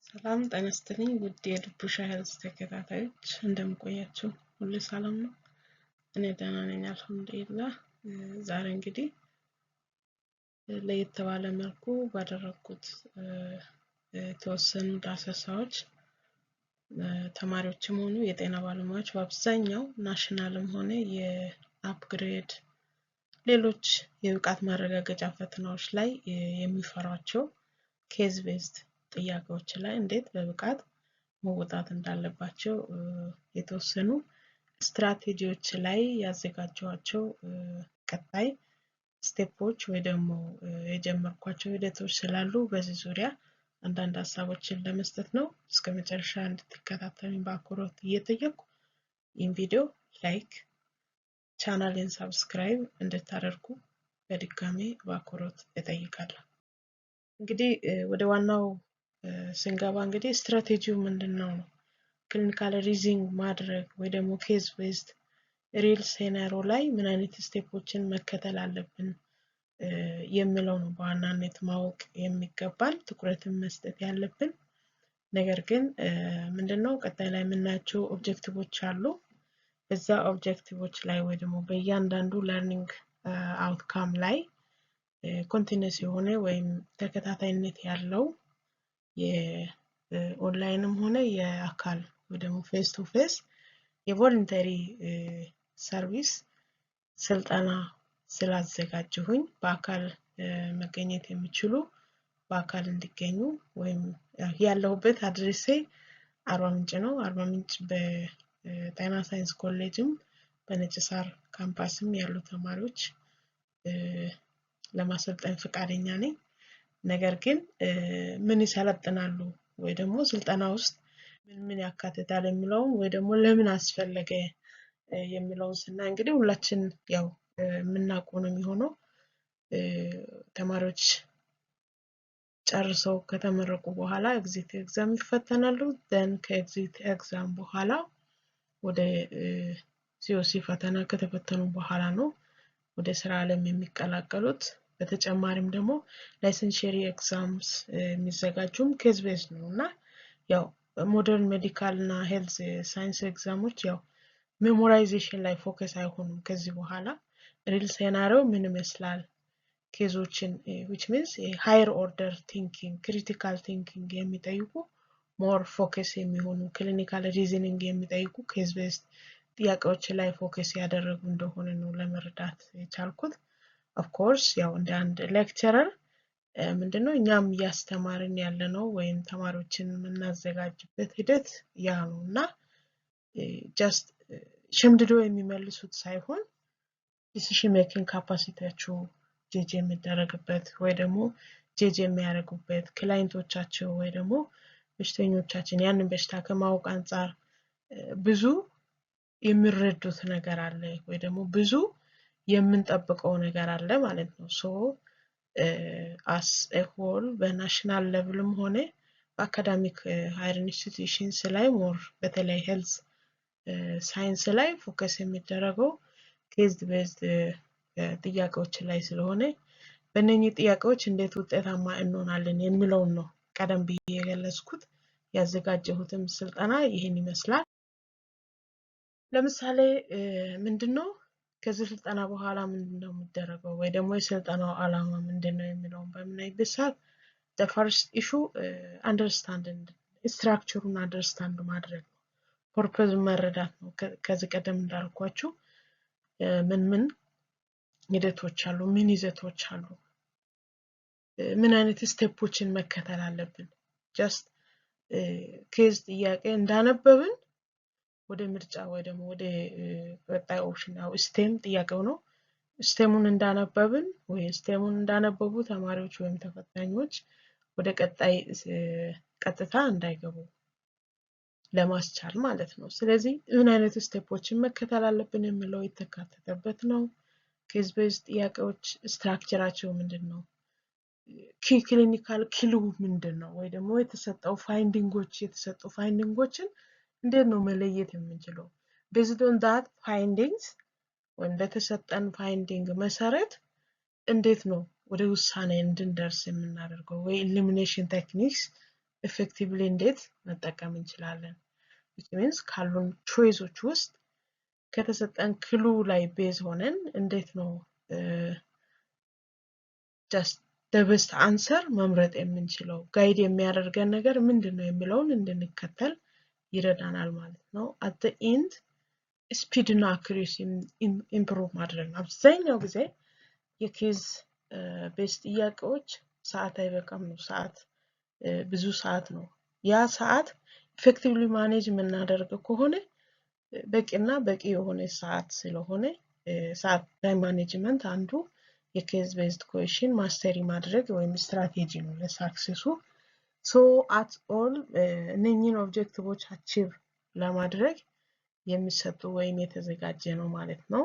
ሰላም ጤና ይስጥልኝ ውድ የድቡሻ Health ተከታታዮች፣ እንደምን ቆያችሁ? ሁሉ ሰላም ነው? እኔ ደህና ነኝ አልሐምዱሊላህ። ዛሬ እንግዲህ ለየት ባለ መልኩ ባደረግኩት የተወሰኑ ዳሰሳዎች ተማሪዎችም ሆኑ የጤና ባለሙያዎች በአብዛኛው national ም ሆነ የ upgrade ሌሎች የብቃት ማረጋገጫ ፈተናዎች ላይ የሚፈሯቸው case based ጥያቄዎች ላይ እንዴት በብቃት መወጣት እንዳለባቸው የተወሰኑ ስትራቴጂዎች ላይ ያዘጋጀኋቸው ቀጣይ step ኦች ወይ ደግሞ የጀመርኳቸው ሂደቶች ስላሉ በዚህ ዙሪያ አንዳንድ ሀሳቦችን ለመስጠት ነው። እስከ መጨረሻ እንድትከታተሉኝ በአክብሮት እየጠየቅኩ ይህን ቪዲዮ like፣ ቻናሌን subscribe እንድታደርጉ በድጋሜ በአክብሮት እጠይቃለሁ። እንግዲህ ወደ ዋናው ስንገባ እንግዲህ ስትራቴጂው ምንድን ነው ነው። Clinical reasoning ማድረግ ወይ ደግሞ case based real scenario ላይ ምን አይነት step ኦችን መከተል አለብን የሚለው ነው በዋናነት ማወቅ የሚገባን፣ ትኩረትን መስጠት ያለብን። ነገር ግን ምንድነው፣ ቀጣይ ላይ የምናያቸው objective ኦች አሉ። በዛ objective ኦች ላይ ወይ ደግሞ በእያንዳንዱ learning outcome ላይ continuous የሆነ ወይም ተከታታይነት ያለው የኦንላይንም ሆነ የአካል ወይ ደግሞ face to face የ voluntary service ስልጠና ስላዘጋጀሁኝ በአካል መገኘት የሚችሉ በአካል እንዲገኙ ወይም ያለሁበት address ኤ አርባ ምንጭ ነው። አርባ ምንጭ በጤና ሳይንስ ኮሌጅም በነጭ ሳር ካምፓስም ያሉ ተማሪዎች ለማሰልጠን ፈቃደኛ ነኝ። ነገር ግን ምን ይሰለጥናሉ ወይ ደግሞ ስልጠና ውስጥ ምን ምን ያካትታል የሚለውን ወይ ደግሞ ለምን አስፈለገ የሚለውን ስናይ እንግዲህ ሁላችን ያው የምናውቀው ነው የሚሆነው። ተማሪዎች ጨርሰው ከተመረቁ በኋላ exit exam ይፈተናሉ። Then ከ exit exam በኋላ ወደ COC ፈተና ከተፈተኑ በኋላ ነው ወደ ስራ ዓለም የሚቀላቀሉት። በተጨማሪም ደግሞ licensure exams የሚዘጋጁም case based ነው እና ያው modern medical እና health science exam ኦች ያው memorization ላይ focus አይሆኑም። ከዚህ በኋላ real scenario ምን ይመስላል፣ case ኦችን which means higher order thinking፣ critical thinking የሚጠይቁ፣ more focus የሚሆኑ፣ clinical reasoning የሚጠይቁ case based ጥያቄዎች ላይ focus ያደረጉ እንደሆነ ነው ለመረዳት የቻልኩት። Of course ያው እንደ አንድ lecturer ምንድነው እኛም እያስተማርን ያለነው ወይም ተማሪዎችን የምናዘጋጅበት ሂደት ያ ነው እና just ሸምድዶ የሚመልሱት ሳይሆን decision making capacity ያቸው judge የሚደረግበት ወይ ደግሞ judge የሚያደርጉበት client ኦቻቸው ወይ ደግሞ በሽተኞቻችን ያንን በሽታ ከማወቅ አንጻር ብዙ የሚረዱት ነገር አለ ወይ ደግሞ ብዙ የምንጠብቀው ነገር አለ ማለት ነው። So as a whole በ national level ም ሆነ በ academic higher institutions ላይ more በተለይ health science ላይ focus የሚደረገው case based ጥያቄዎች ላይ ስለሆነ በእነኚህ ጥያቄዎች እንዴት ውጤታማ እንሆናለን የሚለውን ነው ቀደም ብዬ የገለጽኩት። ያዘጋጀሁትም ስልጠና ይህን ይመስላል። ለምሳሌ ምንድን ነው፣ ከዚህ ስልጠና በኋላ ምንድን ነው የሚደረገው ወይ ደግሞ የስልጠናው ዓላማ ምንድን ነው የሚለውን በምናይበት ሰዓት first issue understand structure ኡን understand ማድረግ ነው። Purpose መረዳት ነው። ከዚህ ቀደም እንዳልኳችሁ ምን ምን ሂደቶች አሉ፣ ምን ይዘቶች አሉ፣ ምን አይነት step ኦችን መከተል አለብን። Just case ጥያቄ እንዳነበብን ወደ ምርጫ ወይ ደግሞ ወደ ቀጣይ option፣ ያው stem ጥያቄው ነው። Stem ኡን እንዳነበብን ወይ stem ኡን እንዳነበቡ ተማሪዎች ወይም ተፈታኞች ወደ ቀጣይ ቀጥታ እንዳይገቡ ለማስቻል ማለት ነው። ስለዚህ ምን አይነት step ኦችን መከተል አለብን የሚለው የተካተተበት ነው። Case based ጥያቄዎች structure ኣቸው ምንድን ነው? Key clinical clue ምንድን ነው? ወይ ደግሞ የተሰጠው finding ኦች፣ የተሰጡ finding ኦችን እንዴት ነው መለየት የምንችለው? Based on that findings ወይም በተሰጠን finding መሰረት እንዴት ነው ወደ ውሳኔ እንድንደርስ የምናደርገው ወይ elimination techniques Effectively እንዴት መጠቀም እንችላለን? Which means ካሉን choice ኦች ውስጥ ከተሰጠን clue ላይ base ሆነን እንዴት ነው just the best answer መምረጥ የምንችለው፣ guide የሚያደርገን ነገር ምንድን ነው የሚለውን እንድንከተል ይረዳናል ማለት ነው። At the end speed እና accuracy improve ማድረግ ነው። አብዛኛው ጊዜ የ case based ጥያቄዎች ሰዓት አይበቃም ነው። ሰዓት ብዙ ሰዓት ነው። ያ ሰዓት effectively manage የምናደርገው ከሆነ በቂና በቂ የሆነ ሰዓት ስለሆነ ሰዓት time management አንዱ የ case based question mastery ማድረግ ወይም ስትራቴጂ ነው ለ success ኡ። So at all እነኝህን objective ኦች achieve ለማድረግ የሚሰጡ ወይም የተዘጋጀ ነው ማለት ነው።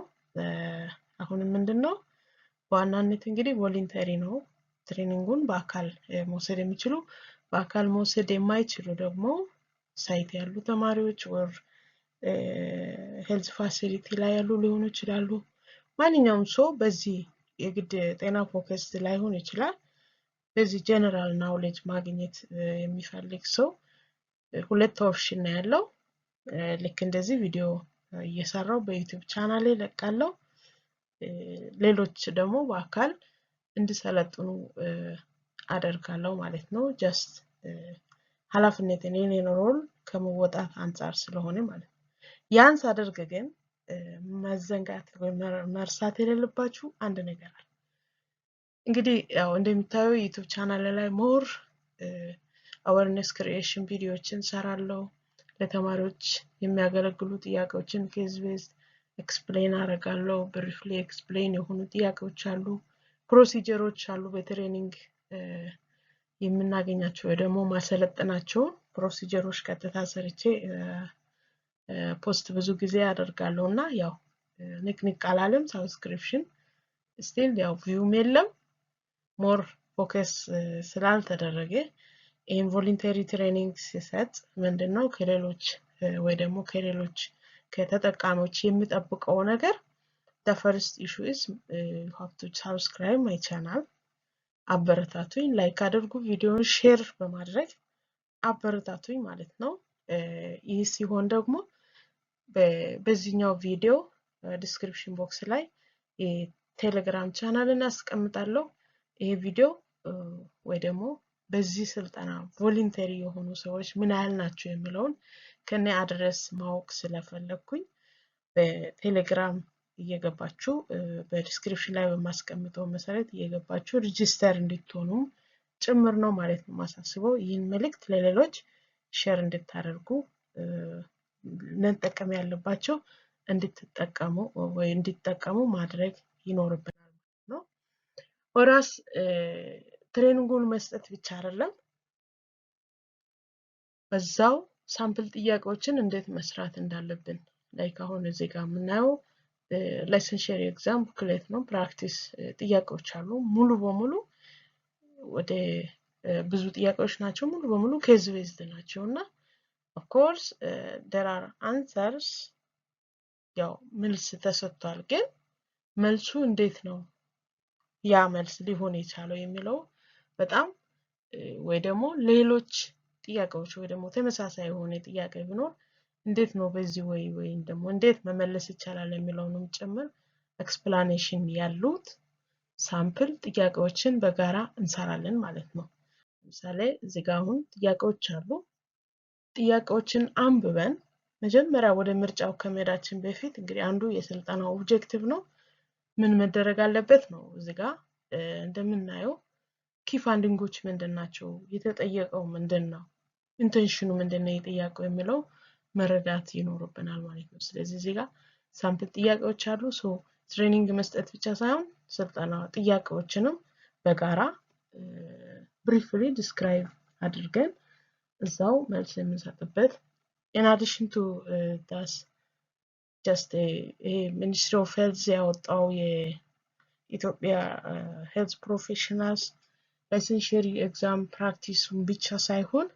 አሁንም ምንድን ነው፣ በዋናነት እንግዲህ voluntary ነው። Training ኡን በአካል መውሰድ የሚችሉ፣ በአካል መውሰድ የማይችሉ ደግሞ site ያሉ ተማሪዎች or health facility ላይ ያሉ ሊሆኑ ይችላሉ። ማንኛውም ሰው በዚህ የግድ ጤና focus ላይሆን ይችላል። በዚህ general knowledge ማግኘት የሚፈልግ ሰው ሁለት option ነው ያለው። ልክ እንደዚህ ቪዲዮ እየሰራው በ YouTube channel ኤ እለቃለሁ። ሌሎች ደግሞ በአካል እንዲሰለጥኑ አደርጋለሁ ማለት ነው። Just ኃላፊነትን የኔን role ከመወጣት አንጻር ስለሆነ ማለት ነው። ያን ሳደርግ ግን መዘንጋት ወይም መርሳት የሌለባችሁ አንድ ነገር አለ። እንግዲህ ያው እንደሚታየው YouTube channel ላይ more awareness creation ቪዲዮዎችን ሰራለሁ። ለተማሪዎች የሚያገለግሉ ጥያቄዎችን case based explain አደርጋለሁ። Briefly explain የሆኑ ጥያቄዎች አሉ፣ procedure ኦች አሉ። በ training የምናገኛቸው ወይ ደግሞ ማሰለጥናቸውን procedure ኦች ቀጥታ ሰርቼ post ብዙ ጊዜ አደርጋለሁ እና ያው ንቅንቅ አላለም። Subscription still ያው view ም የለም፣ more focus ስላልተደረገ ይህን voluntary training ሲሰጥ ምንድን ነው ከሌሎች ወይ ደግሞ ከሌሎች ከተጠቃሚዎች የሚጠብቀው ነገር the first issue is you have to subscribe my channel። አበረታቱኝ፣ like አድርጉ፣ ቪዲዮን share በማድረግ አበረታቱኝ ማለት ነው። ይህ ሲሆን ደግሞ በዚህኛው ቪዲዮ description box ላይ የቴሌግራም ቻናልን አስቀምጣለሁ። ይሄ ቪዲዮ ወይ ደግሞ በዚህ ስልጠና voluntary የሆኑ ሰዎች ምን ያህል ናቸው የሚለውን ከኔ address ማወቅ ስለፈለግኩኝ በቴሌግራም እየገባችሁ በ description ላይ በማስቀምጠው መሰረት እየገባችሁ register እንድትሆኑ ጭምር ነው ማለት ነው ማሳስበው። ይህን መልእክት ለሌሎች share እንድታደርጉ፣ መጠቀም ያለባቸው እንድትጠቀሙ ወይ እንዲጠቀሙ ማድረግ ይኖርብናል ማለት ነው። ወራስ training ኡን መስጠት ብቻ አይደለም፣ በዛው sample ጥያቄዎችን እንዴት መስራት እንዳለብን፣ like አሁን እዚህ ጋር የምናየው licensure exam booklet ነው። Practice ጥያቄዎች አሉ። ሙሉ በሙሉ ወደ ብዙ ጥያቄዎች ናቸው። ሙሉ በሙሉ case based ናቸው እና of course there are answers፣ ያው መልስ ተሰጥቷል። ግን መልሱ እንዴት ነው ያ መልስ ሊሆን የቻለው የሚለው በጣም ወይ ደግሞ ሌሎች ጥያቄዎች ወይ ደግሞ ተመሳሳይ የሆነ ጥያቄ ቢኖር እንዴት ነው በዚህ ወይ ወይም ደግሞ እንዴት መመለስ ይቻላል የሚለውንም ጭምር explanation ያሉት sample ጥያቄዎችን በጋራ እንሰራለን ማለት ነው። ለምሳሌ እዚህ ጋር አሁን ጥያቄዎች አሉ። ጥያቄዎችን አንብበን መጀመሪያ ወደ ምርጫው ከመሄዳችን በፊት እንግዲህ አንዱ የስልጠናው objective ነው። ምን መደረግ አለበት ነው። እዚህ ጋር እንደምናየው key finding ኦች ምንድን ናቸው? የተጠየቀው ምንድን ነው? Intention ኑ ምንድን ነው የጥያቄው የሚለው መረዳት ይኖርብናል ማለት ነው። ስለዚህ እዚህ ጋር sample ጥያቄዎች አሉ። So training መስጠት ብቻ ሳይሆን ስልጠና ጥያቄዎችንም በጋራ briefly describe አድርገን እዛው መልስ የምንሰጥበት። In addition to that, just ይሄ Ministry of Health ያወጣው የኢትዮጵያ health professionals licensure exam practice ኡን ብቻ ሳይሆን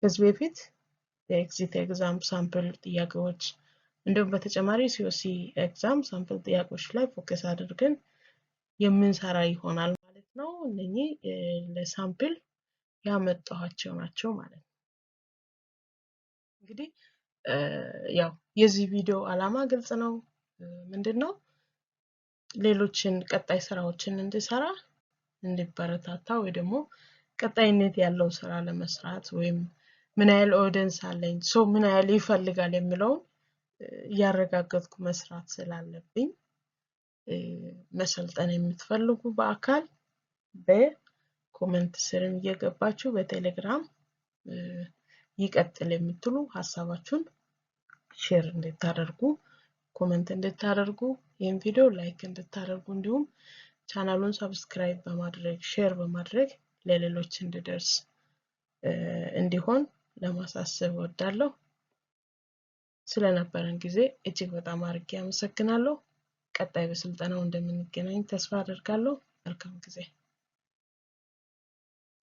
ከዚህ በፊት የ exit exam sample ጥያቄዎች እንዲሁም በተጨማሪ COC exam sample ጥያቄዎች ላይ focus አድርገን የምንሰራ ይሆናል ማለት ነው። እነኚህ ለ sample ያመጣኋቸው ናቸው ማለት ነው። እንግዲህ ያው የዚህ ቪዲዮ ዓላማ ግልጽ ነው። ምንድን ነው? ሌሎችን ቀጣይ ስራዎችን እንድሰራ እንዲበረታታ ወይ ደግሞ ቀጣይነት ያለው ስራ ለመስራት ወይም ምን ያህል audience አለኝ፣ ሰው ምን ያህል ይፈልጋል የሚለውን እያረጋገጥኩ መስራት ስላለብኝ፣ መሰልጠን የምትፈልጉ በአካል በ comment ስርም እየገባችሁ በቴሌግራም ይቀጥል የምትሉ ሀሳባችሁን share እንድታደርጉ፣ comment እንድታደርጉ፣ ይህን ቪዲዮ like እንድታደርጉ፣ እንዲሁም ቻናሉን subscribe በማድረግ share በማድረግ ለሌሎች እንዲደርስ እንዲሆን ለማሳሰብ እወዳለሁ። ስለነበረን ጊዜ እጅግ በጣም አድርጌ አመሰግናለሁ። ቀጣይ በስልጠናው እንደምንገናኝ ተስፋ አደርጋለሁ። መልካም ጊዜ።